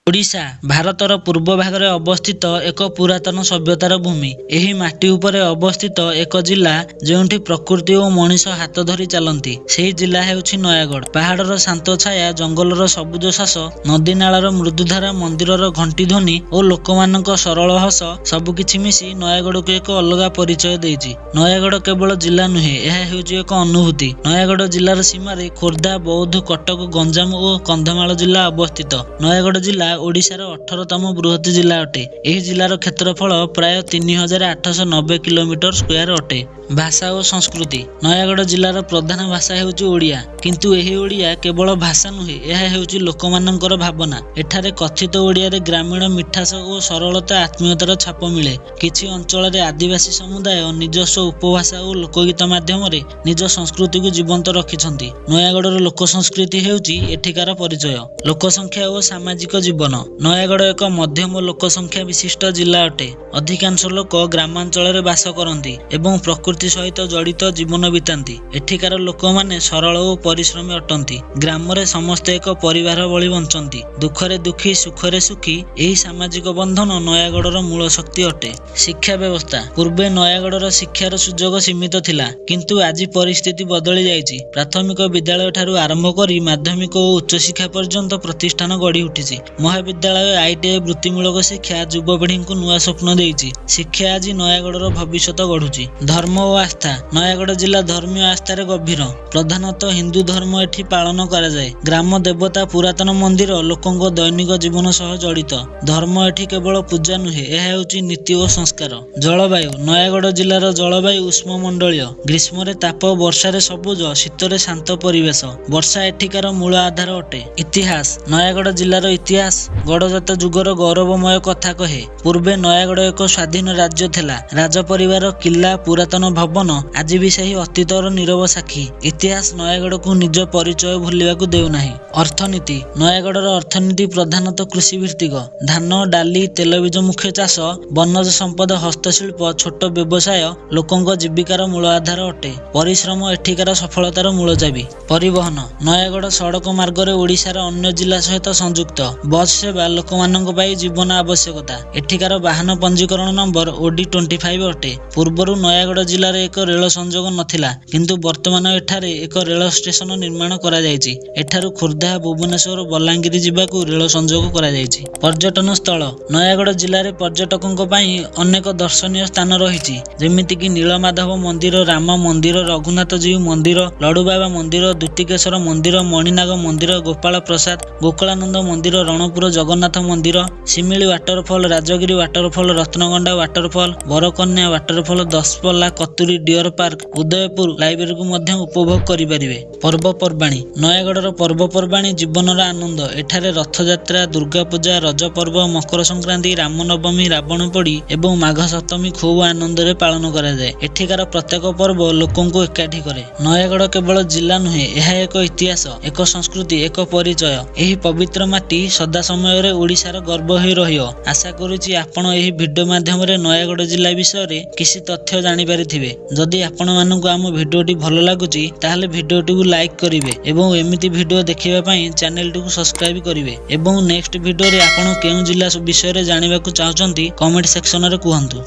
ଓଡ଼ିଶା ଭାରତର ପୂର୍ବ ଭାଗରେ ଅବସ୍ଥିତ ଏକ ପୁରାତନ ସଭ୍ୟତାର ଭୂମି। ଏହି ମାଟି ଉପରେ ଅବସ୍ଥିତ ଏକ ଜିଲ୍ଲା, ଯେଉଁଠି ପ୍ରକୃତି ଓ ମଣିଷ ହାତ ଧରି ଚାଲନ୍ତି, ସେହି ଜିଲ୍ଲା ହେଉଛି ନୟାଗଡ଼। ପାହାଡ଼ର ଶାନ୍ତ ଛାୟା, ଜଙ୍ଗଲର ସବୁଜ ଶ୍ୱାସ, ନଦୀ ନାଳର ମୃଦୁଧାରା, ମନ୍ଦିରର ଘଣ୍ଟି ଧ୍ୱନି ଓ ଲୋକମାନଙ୍କ ସରଳ ହସ, ସବୁକିଛି ମିଶି ନୟାଗଡ଼କୁ ଏକ ଅଲଗା ପରିଚୟ ଦେଇଛି। ନୟାଗଡ଼ କେବଳ ଜିଲ୍ଲା ନୁହେଁ, ଏହା ହେଉଛି ଏକ ଅନୁଭୂତି। ନୟାଗଡ଼ ଜିଲ୍ଲାର ସୀମାରେ ଖୋର୍ଦ୍ଧା, ବୌଦ୍ଧ, କଟକ, ଗଞ୍ଜାମ ଓ କନ୍ଧମାଳ ଜିଲ୍ଲା ଅବସ୍ଥିତ। ନୟାଗଡ଼ ଜିଲ୍ଲା ଓଡ଼ିଶାର 18ତମ ବୃହତ ଜିଲ୍ଲା ଅଟେ। ଏହି ଜିଲ୍ଲାର କ୍ଷେତ୍ରଫଳ ପ୍ରାୟ 3890 କିଲୋମିଟର ସ୍କୋୟାର ଅଟେ। ଭାଷା ଓ ସଂସ୍କୃତି: ନୟାଗଡ଼ ଜିଲ୍ଲାର ପ୍ରଧାନ ଭାଷା ହେଉଛି ଓଡ଼ିଆ। କିନ୍ତୁ ଏହି ଓଡ଼ିଆ କେବଳ ଭାଷା ନୁହେଁ, ଏହା ହେଉଛି ଲୋକମାନଙ୍କର ଭାବନା। ଏଠାରେ କଥିତ ଓଡ଼ିଆରେ ଗ୍ରାମୀଣ ମିଠାସ ଓ ସରଳତା, ଆତ୍ମୀୟତାର ଛାପ ମିଳେ। କିଛି ଅଞ୍ଚଳରେ ଆଦିବାସୀ ସମୁଦାୟ ନିଜସ୍ୱ ଉପଭାଷା ଓ ଲୋକଗୀତ ମାଧ୍ୟମରେ ନିଜ ସଂସ୍କୃତିକୁ ଜୀବନ୍ତ ରଖିଛନ୍ତି। ନୟାଗଡ଼ର ଲୋକ ସଂସ୍କୃତି ହେଉଛି ଏଠିକାର ପରିଚୟ। ଲୋକସଂଖ୍ୟା ଓ ସାମାଜିକ ଜୀବନ: ନୟାଗଡ଼ ଏକ ମଧ୍ୟମ ଲୋକସଂଖ୍ୟା ବିଶିଷ୍ଟ ଜିଲ୍ଲା ଅଟେ। ଅଧିକାଂଶ ଲୋକ ଗ୍ରାମାଞ୍ଚଳରେ ବାସ କରନ୍ତି ଏବଂ ପ୍ରକୃତି ସହିତ ଜଡ଼ିତ ଜୀବନ ବିତାନ୍ତି। ଏଠିକାର ଲୋକମାନେ ସରଳ ଓ ପରିଶ୍ରମୀ ଅଟନ୍ତି। ଗ୍ରାମରେ ସମସ୍ତେ ଏକ ପରିବାର ଭଳି ବଞ୍ଚନ୍ତି। ଦୁଃଖରେ ଦୁଃଖୀ, ସୁଖରେ ସୁଖୀ, ଏହି ସାମାଜିକ ବନ୍ଧନ ନୟାଗଡ଼ର ମୂଳ ଶକ୍ତି ଅଟେ। ଶିକ୍ଷା ବ୍ୟବସ୍ଥା: ପୂର୍ବେ ନୟାଗଡ଼ର ଶିକ୍ଷାର ସୁଯୋଗ ସୀମିତ ଥିଲା, କିନ୍ତୁ ଆଜି ପରିସ୍ଥିତି ବଦଳି ଯାଇଛି। ପ୍ରାଥମିକ ବିଦ୍ୟାଳୟଠାରୁ ଆରମ୍ଭ କରି ମାଧ୍ୟମିକ ଓ ଉଚ୍ଚଶିକ୍ଷା ପର୍ଯ୍ୟନ୍ତ ପ୍ରତିଷ୍ଠାନ ଗଢ଼ି ଉଠିଛି। ମହାବିଦ୍ୟାଳୟ, ଆଇଟିଆଇ, ବୃତ୍ତିମୂଳକ ଶିକ୍ଷା ଯୁବପିଢ଼ିଙ୍କୁ ନୂଆ ସ୍ୱପ୍ନ ଦେଇଛି। ଶିକ୍ଷା ଆଜି ନୟାଗଡ଼ର ଭବିଷ୍ୟତ ଗଢ଼ୁଛି। ଧର୍ମ ଓ ଆସ୍ଥା: ନୟାଗଡ଼ ଜିଲ୍ଲା ଧର୍ମୀୟ ଆସ୍ଥାରେ ଗଭୀର। ପ୍ରଧାନତଃ ହିନ୍ଦୁ ଧର୍ମ ଏଠି ପାଳନ କରାଯାଏ। ଗ୍ରାମ ଦେବତା, ପୁରାତନ ମନ୍ଦିର ଲୋକଙ୍କ ଦୈନିକ ଜୀବନ ସହ ଜଡ଼ିତ। ଧର୍ମ ଏଠି କେବଳ ପୂଜା ନୁହେଁ, ଏହା ହେଉଛି ନୀତି ଓ ସଂସ୍କାର। ଜଳବାୟୁ: ନୟାଗଡ଼ ଜିଲ୍ଲାର ଜଳବାୟୁ ଉଷ୍ମମଣ୍ଡଳୀୟ। ଗ୍ରୀଷ୍ମରେ ତାପ, ବର୍ଷାରେ ସବୁଜ, ଶୀତରେ ଶାନ୍ତ ପରିବେଶ। ବର୍ଷା ଏଠିକାର ମୂଳ ଆଧାର ଅଟେ। ଇତିହାସ: ନୟାଗଡ଼ ଜିଲ୍ଲାର ଇତିହାସ ଗଡ଼ଜାତ ଯୁଗର ଗୌରବମୟ କଥା କହେ। ପୂର୍ବେ ନୟାଗଡ଼ ଏକ ସ୍ୱାଧୀନ ରାଜ୍ୟ ଥିଲା। ରାଜପରିବାର, କିଲ୍ଲା, ପୁରାତନ ଭବନ ଆଜି ବି ସେହି ଅତୀତର ନୀରବ ସାକ୍ଷୀ। ଇତିହାସ ନୟାଗଡ଼କୁ ନିଜ ପରିଚୟ ଭୁଲିବାକୁ ଦେଉନାହିଁ। ଅର୍ଥନୀତି: ନୟାଗଡ଼ର ଅର୍ଥନୀତି ପ୍ରଧାନତଃ କୃଷିଭିତ୍ତିକ। ଧାନ, ଡାଲି, ତେଲବୀଜ ମୁଖ୍ୟ ଚାଷ। ବନଜ ସମ୍ପଦ, ହସ୍ତଶିଳ୍ପ, ଛୋଟ ବ୍ୟବସାୟ ଲୋକଙ୍କ ଜୀବିକାର ମୂଳ ଆଧାର ଅଟେ। ପରିଶ୍ରମ ଏଠିକାର ସଫଳତାର ମୂଳ ଚାବି। ପରିବହନ: ନୟାଗଡ଼ ସଡ଼କ ମାର୍ଗରେ ଓଡ଼ିଶାର ଅନ୍ୟ ଜିଲ୍ଲା ସହିତ ସଂଯୁକ୍ତ। ବସ୍ ସେବା ଲୋକମାନଙ୍କ ପାଇଁ ଜୀବନ ଆବଶ୍ୟକତା। ଏଠିକାର ବାହନ ପଞ୍ଜୀକରଣ ନମ୍ବର ଓଡି 25 ଅଟେ। ପୂର୍ବରୁ ନୟାଗଡ଼ ଜିଲ୍ଲାରେ ଏକ ରେଳ ସଂଯୋଗ ନଥିଲା, କିନ୍ତୁ ବର୍ତ୍ତମାନ ଏଠାରେ ଏକ ରେଳ ଷ୍ଟେସନ ନିର୍ମାଣ କରାଯାଇଛି। ଏଠାରୁ ଖୋର୍ଦ୍ଧା, ଭୁବନେଶ୍ୱର, ବଲାଙ୍ଗୀର ଯିବାକୁ ରେଳ ସଂଯୋଗ କରାଯାଇଛି। ପର୍ଯ୍ୟଟନ ସ୍ଥଳ: ନୟାଗଡ଼ ଜିଲ୍ଲାରେ ପର୍ଯ୍ୟଟକଙ୍କ ପାଇଁ ଅନେକ ଦର୍ଶନୀୟ ସ୍ଥାନ ରହିଛି, ଯେମିତିକି ନୀଳମାଧବ ମନ୍ଦିର, ରାମ ମନ୍ଦିର, ରଘୁନାଥଜୀଉ ମନ୍ଦିର, ଲଡ଼ୁବାବା ମନ୍ଦିର, ଦୁତିକେଶ୍ୱର ମନ୍ଦିର, ମଣିନାଗ ମନ୍ଦିର, ଗୋପାଳ ପ୍ରସାଦ, ଗୋକୁଳାନନ୍ଦ ମନ୍ଦିର, ରଣପୁର ଜଗନ୍ନାଥ ମନ୍ଦିର, Simili waterfall, Rajgiri waterfall, Ratnaganda waterfall, Barakanya waterfall, Dashapalla, Katuri deer park, Udayapur ଲାଇବ୍ରେରୀକୁ ମଧ୍ୟ ଉପଭୋଗ କରିପାରିବେ। ପର୍ବପର୍ବାଣୀ: ନୟାଗଡ଼ର ପର୍ବପର୍ବାଣୀ ଜୀବନର ଆନନ୍ଦ। ଏଠାରେ ରଥଯାତ୍ରା, ଦୁର୍ଗାପୂଜା, ରଜ ପର୍ବ, ମକର ସଂକ୍ରାନ୍ତି, ରାମନବମୀ, ରାବଣ ପୋଡ଼ି ଏବଂ ମାଘ ସପ୍ତମୀ ଖୁବ୍ ଆନନ୍ଦରେ ପାଳନ କରାଯାଏ। ଏଠିକାର ପ୍ରତ୍ୟେକ ପର୍ବ ଲୋକଙ୍କୁ ଏକାଠି କରେ। ନୟାଗଡ଼ କେବଳ ଜିଲ୍ଲା ନୁହେଁ, ଏହା ଏକ ଇତିହାସ, ଏକ ସଂସ୍କୃତି, ଏକ ପରିଚୟ। ଏହି ପବିତ୍ର ମାଟି ସଦା ସମୟରେ ଓଡ଼ିଶାର ଗର୍ବ ହୋଇ ରହିବ। ଆଶା କରୁଛି ଆପଣ ଏହି ଭିଡ଼ିଓ ମାଧ୍ୟମରେ ନୟାଗଡ଼ ଜିଲ୍ଲା ବିଷୟରେ କିଛି ତଥ୍ୟ ଜାଣିପାରିଥିବେ। ଯଦି ଆପଣମାନଙ୍କୁ ଆମ ଭିଡ଼ିଓଟି ଭଲ ଲାଗୁଛି, ତାହେଲେ ଭିଡ଼ିଓଟିକୁ ଲାଇକ୍ କରିବେ ଏବଂ ଏମିତି ଭିଡ଼ିଓ ଦେଖିବା ପାଇଁ ଚ୍ୟାନେଲଟିକୁ ସବସ୍କ୍ରାଇବ୍ କରିବେ ଏବଂ ନେକ୍ସଟ ଭିଡ଼ିଓରେ ଆପଣ କେଉଁ ଜିଲ୍ଲା ବିଷୟରେ ଜାଣିବାକୁ ଚାହୁଁଛନ୍ତି, କମେଣ୍ଟ ସେକ୍ସନରେ କୁହନ୍ତୁ।